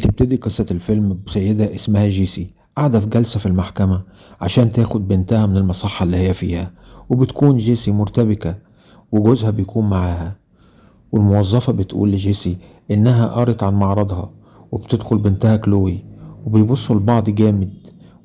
بتبتدي قصة الفيلم بسيدة اسمها جيسي قاعدة في جلسة في المحكمة عشان تاخد بنتها من المصحة اللي هي فيها، وبتكون جيسي مرتبكة وجوزها بيكون معاها، والموظفة بتقول لجيسي إنها قرت عن معرضها، وبتدخل بنتها كلوي وبيبصوا لبعض جامد،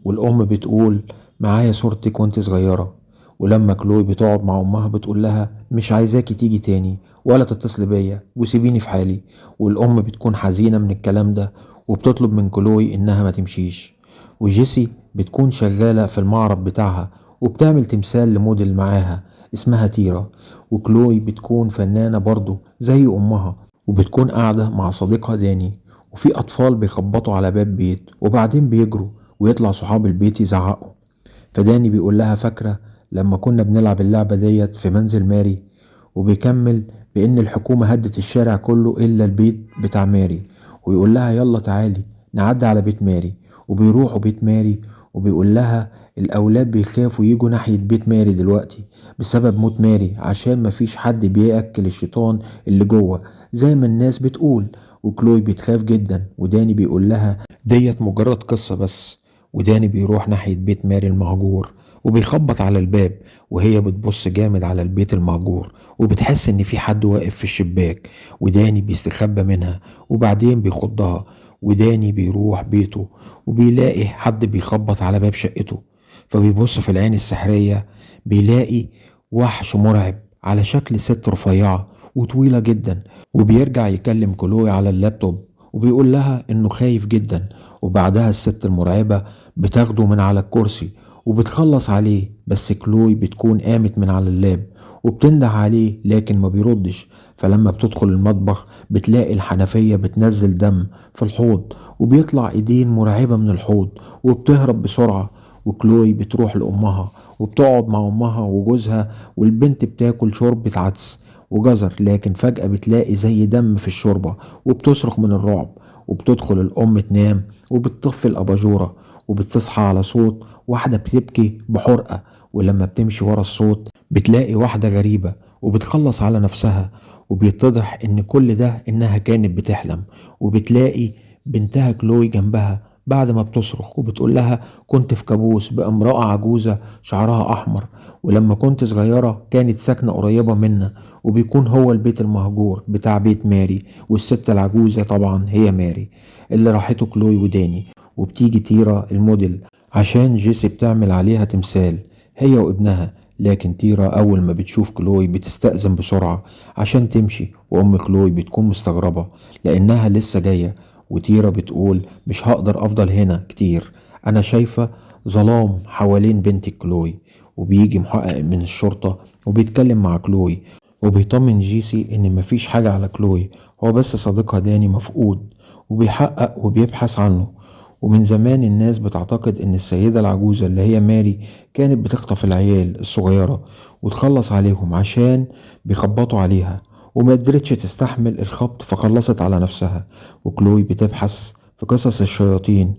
والأم بتقول معايا صورتك وانت صغيرة. ولما كلوي بتقعد مع أمها بتقول لها مش عايزاكي تيجي تاني ولا تتصلي بيا وسيبيني في حالي، والأم بتكون حزينة من الكلام ده وبتطلب من كلوي إنها ما تمشيش. وجيسي بتكون شغالة في المعرض بتاعها وبتعمل تمثال لموديل معاها اسمها تيرا، وكلوي بتكون فنانة برضو زي أمها، وبتكون قاعدة مع صديقها داني، وفي أطفال بيخبطوا على باب بيت وبعدين بيجروا ويطلع صحاب البيت يزعقوا. فداني بيقول لها فاكرة لما كنا بنلعب اللعبة ديت في منزل ماري، وبيكمل بإن الحكومة هدت الشارع كله إلا البيت بتاع ماري، ويقول لها يلا تعالي نعدي على بيت ماري، وبيروحوا بيت ماري، وبيقول لها الأولاد بيخافوا يجوا ناحية بيت ماري دلوقتي بسبب موت ماري عشان مفيش حد بيأكل الشيطان اللي جوه زي ما الناس بتقول. وكلوي بتخاف جدا، وداني بيقول لها ديت مجرد قصة بس. وداني بيروح ناحية بيت ماري المهجور وبيخبط على الباب، وهي بتبص جامد على البيت المهجور وبتحس ان في حد واقف في الشباك، وداني بيستخبى منها وبعدين بيخضها. وداني بيروح بيته وبيلاقي حد بيخبط على باب شقته، فبيبص في العين السحرية بيلاقي وحش مرعب على شكل ست رفيعة وطويلة جدا، وبيرجع يكلم كلوي على اللابتوب وبيقول لها انه خايف جدا. وبعدها الست المرعبة بتاخده من على الكرسي وبتخلص عليه، بس كلوي بتكون قامت من على اللاب وبتنده عليه لكن ما بيردش. فلما بتدخل المطبخ بتلاقي الحنفية بتنزل دم في الحوض، وبيطلع ايدين مرعبة من الحوض وبتهرب بسرعة. وكلوي بتروح لأمها وبتقعد مع أمها وجوزها، والبنت بتاكل شوربة عدس وجزر، لكن فجأة بتلاقي زي دم في الشوربة وبتصرخ من الرعب. وبتدخل الأم تنام وبتطفي الأباجورة، وبتصحى على صوت واحدة بتبكي بحرقة، ولما بتمشي ورا الصوت بتلاقي واحدة غريبة وبتخلص على نفسها، وبيتضح إن كل ده إنها كانت بتحلم. وبتلاقي بنتها كلوي جنبها بعد ما بتصرخ وبتقول لها كنت في كابوس بامرأة عجوزة شعرها أحمر، ولما كنت صغيرة كانت ساكنة قريبة منا، وبيكون هو البيت المهجور بتاع بيت ماري، والست العجوزة طبعا هي ماري اللي راحته كلوي وداني. وبتيجي تيرا الموديل عشان جيسي بتعمل عليها تمثال هي وابنها، لكن تيرا أول ما بتشوف كلوي بتستأذن بسرعة عشان تمشي، وأم كلوي بتكون مستغربة لأنها لسه جاية. وتيرا بتقول مش هقدر أفضل هنا كتير، أنا شايفة ظلام حوالين بنتي كلوي. وبيجي محقق من الشرطة وبيتكلم مع كلوي وبيطمن جيسي إن مفيش حاجة على كلوي، هو بس صديقها داني مفقود وبيحقق وبيبحث عنه. ومن زمان الناس بتعتقد إن السيدة العجوزة اللي هي ماري كانت بتخطف العيال الصغيرة وتخلص عليهم عشان بيخبطوا عليها، وما قدرتش تستحمل الخبط فخلصت على نفسها. وكلوي بتبحث في قصص الشياطين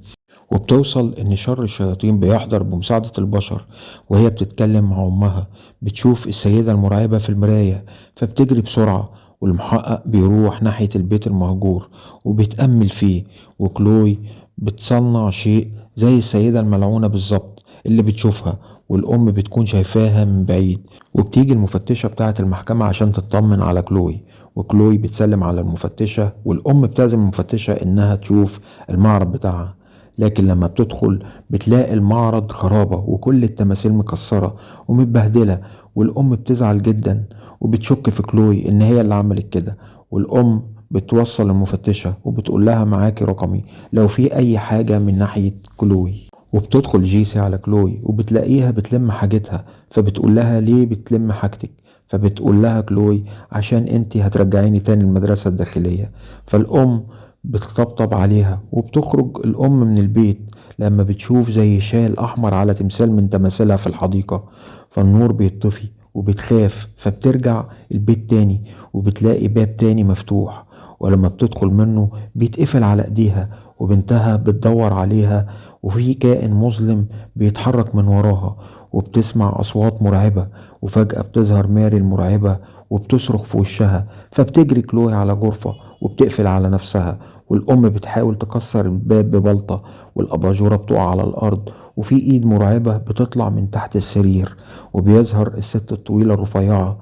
وبتوصل إن شر الشياطين بيحضر بمساعدة البشر. وهي بتتكلم مع أمها بتشوف السيدة المرعبة في المراية فبتجري بسرعة، والمحقق بيروح ناحية البيت المهجور وبيتأمل فيه. وكلوي بتصنع شيء زي السيدة الملعونة بالظبط اللي بتشوفها، والأم بتكون شايفاها من بعيد. وبتيجي المفتشة بتاعة المحكمة عشان تطمن على كلوي، وكلوي بتسلم على المفتشة، والأم بتعزم المفتشة إنها تشوف المعرض بتاعها. لكن لما بتدخل بتلاقي المعرض خرابة وكل التماثيل مكسرة ومتبهدلة، والأم بتزعل جدا وبتشك في كلوي إن هي اللي عملت كده. والأم بتوصل المفتشة وبتقول لها معاكي رقمي لو في أي حاجة من ناحية كلوي. وبتدخل جيسي على كلوي وبتلاقيها بتلم حاجتها، فبتقول لها ليه بتلم حاجتك؟ فبتقول لها كلوي عشان انتي هترجعيني تاني المدرسة الداخلية. فالأم بتطبطب عليها، وبتخرج الأم من البيت لما بتشوف زي شال أحمر على تمثال من تماثيلها في الحديقة، فالنور بيطفي وبتخاف، فبترجع البيت تاني وبتلاقي باب تاني مفتوح، ولما بتدخل منه بيتقفل على ايديها، وبنتها بتدور عليها، وفي كائن مظلم بيتحرك من وراها، وبتسمع أصوات مرعبة. وفجأة بتظهر ماري المرعبة وبتصرخ في وشها، فبتجري كلوي على غرفة وبتقفل على نفسها، والأم بتحاول تكسر الباب ببلطة، والأباجورة بتقع على الأرض، وفي إيد مرعبة بتطلع من تحت السرير، وبيظهر الست الطويلة الرفيعة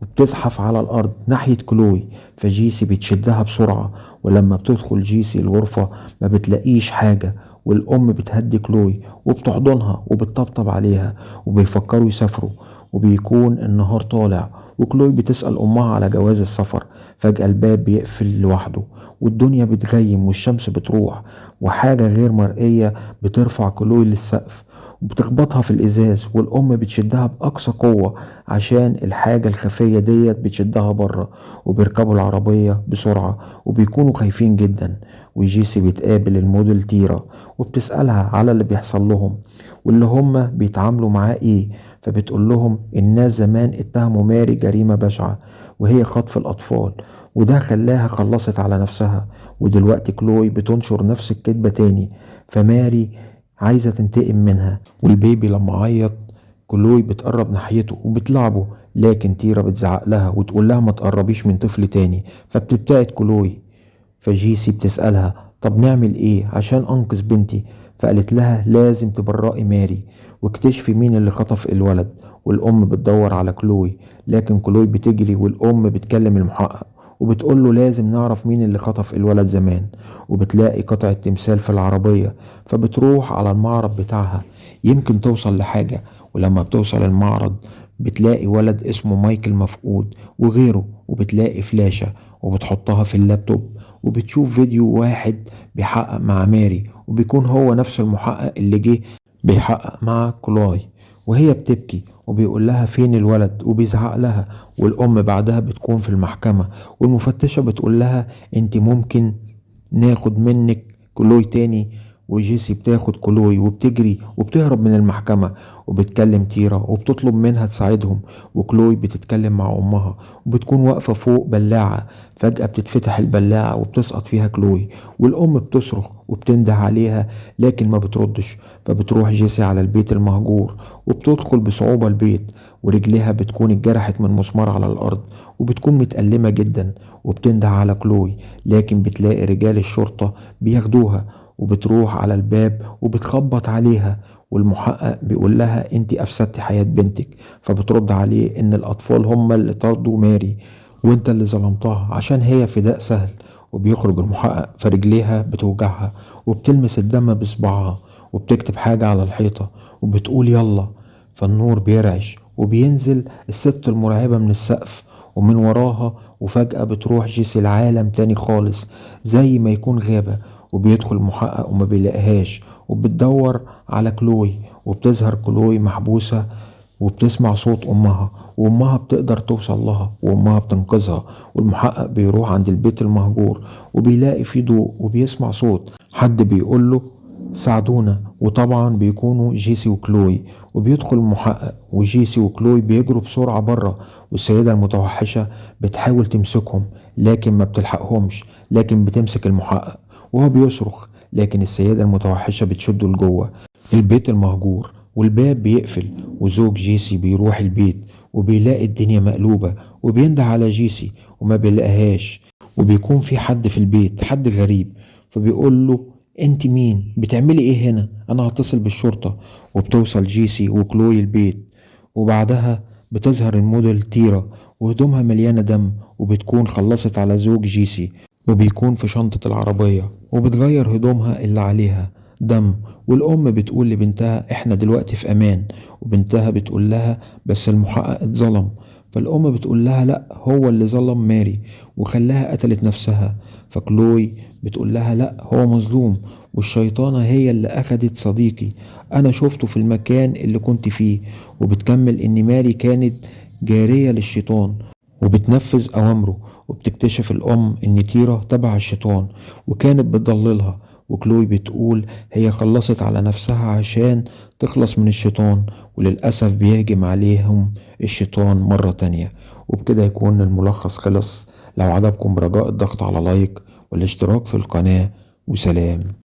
وبتزحف على الأرض ناحية كلوي، فجيسي بتشدها بسرعة. ولما بتدخل جيسي الغرفة ما بتلاقيش حاجة، والأم بتهدي كلوي وبتحضنها وبتطبطب عليها، وبيفكروا يسافروا، وبيكون النهار طالع، وكلوي بتسأل أمها على جواز السفر. فجأة الباب بيقفل لوحده، والدنيا بتغيم والشمس بتروح، وحاجة غير مرئية بترفع كلوي للسقف وبتخبطها في الإزاز، والأم بتشدها بأقصى قوة عشان الحاجة الخفية ديت بتشدها بره، وبيركبوا العربية بسرعة وبيكونوا خايفين جدا. وجيسي بتقابل الموديل تيرا وبتسألها على اللي بيحصل لهم واللي هم بيتعاملوا معاه ايه، فبتقول لهم الناس زمان اتهموا ماري جريمة بشعة وهي خطف الأطفال، وده خلاها خلصت على نفسها، ودلوقتي كلوي بتنشر نفس الكذبة تاني، فماري عايزة تنتقم منها. والبيبي لما عيط كلوي بتقرب ناحيته وبتلعبه، لكن تيرا بتزعق لها وتقول لها ما تقربيش من طفل تاني، فبتبتعد كلوي. فجيسي بتسألها طب نعمل ايه عشان انقذ بنتي، فقالت لها لازم تبرئي ماري واكتشفي مين اللي خطف الولد. والام بتدور على كلوي، لكن كلوي بتجري، والام بتكلم المحقق وبتقول له لازم نعرف مين اللي خطف الولد زمان. وبتلاقي قطعة تمثال في العربية، فبتروح على المعرض بتاعها يمكن توصل لحاجة. ولما بتوصل المعرض بتلاقي ولد اسمه مايكل مفقود وغيره، وبتلاقي فلاشة وبتحطها في اللابتوب، وبتشوف فيديو واحد بيحقق مع ماري، وبيكون هو نفس المحقق اللي جه بيحقق مع كلوي، وهي بتبكي وبيقول لها فين الولد وبيزعق لها. والأم بعدها بتكون في المحكمة، والمفتشة بتقول لها انت ممكن ناخد منك كلوي تاني، وجيسي بتاخد كلوي وبتجري وبتهرب من المحكمة، وبتكلم تيرا وبتطلب منها تساعدهم. وكلوي بتتكلم مع أمها وبتكون واقفة فوق بلاعة، فجأة بتتفتح البلاعة وبتسقط فيها كلوي، والأم بتصرخ وبتنده عليها لكن ما بتردش. فبتروح جيسي على البيت المهجور وبتدخل بصعوبة البيت، ورجليها بتكون اتجرحت من مسمار على الأرض، وبتكون متألمة جدا، وبتنده على كلوي لكن بتلاقي رجال الشرطة بياخدوها، وبتروح على الباب وبتخبط عليها، والمحقق بيقول لها انت افسدتي حياة بنتك، فبترد عليه ان الاطفال هم اللي طردوا ماري وانت اللي ظلمتها عشان هي فداء سهل. وبيخرج المحقق فرجليها بتوجعها وبتلمس الدم بصبعها وبتكتب حاجة على الحيطة وبتقول يلا، فالنور بيرعش وبينزل الست المرعبة من السقف ومن وراها، وفجأة بتروح جيسي العالم تاني خالص زي ما يكون غابة، وبيدخل المحقق وما بيلاقيهاش، وبتدور على كلوي، وبتظهر كلوي محبوسة وبتسمع صوت أمها، وأمها بتقدر توصل لها وأمها بتنقذها. والمحقق بيروح عند البيت المهجور وبيلاقي فيه ضوء وبيسمع صوت حد بيقول له ساعدونا، وطبعا بيكونوا جيسي وكلوي. وبيدخل المحقق وجيسي وكلوي بيجروا بسرعة بره، والسيدة المتوحشة بتحاول تمسكهم لكن ما بتلحقهمش، لكن بتمسك المحقق وهو بيصرخ، لكن السيدة المتوحشة بتشده لجوه البيت المهجور، والباب بيقفل. وزوج جيسي بيروح البيت وبيلاقي الدنيا مقلوبة، وبينده على جيسي وما بيلاقيهاش، وبيكون في حد في البيت، حد غريب، فبيقول له انت مين؟ بتعملي ايه هنا؟ انا هتصل بالشرطة. وبتوصل جيسي وكلوي البيت، وبعدها بتظهر الموديل تيرا وهدومها مليانة دم، وبتكون خلصت على زوج جيسي، وبيكون في شنطة العربية، وبتغير هدومها اللي عليها دم. والأم بتقول لبنتها احنا دلوقتي في أمان، وبنتها بتقول لها بس المحقق اتظلم، فالأم بتقول لها لأ هو اللي ظلم ماري وخلاها قتلت نفسها. فكلوي بتقول لها لأ هو مظلوم، والشيطانة هي اللي أخدت صديقي، أنا شفته في المكان اللي كنت فيه. وبتكمل إن ماري كانت جارية للشيطان وبتنفذ أوامره. وبتكتشف الأم إن تيرا تبع الشيطان وكانت بتضللها، وكلوي بتقول هي خلصت على نفسها عشان تخلص من الشيطان، وللأسف بيهجم عليهم الشيطان مرة تانية. وبكده يكون الملخص خلص. لو عجبكم برجاء الضغط على لايك والاشتراك في القناة، وسلام.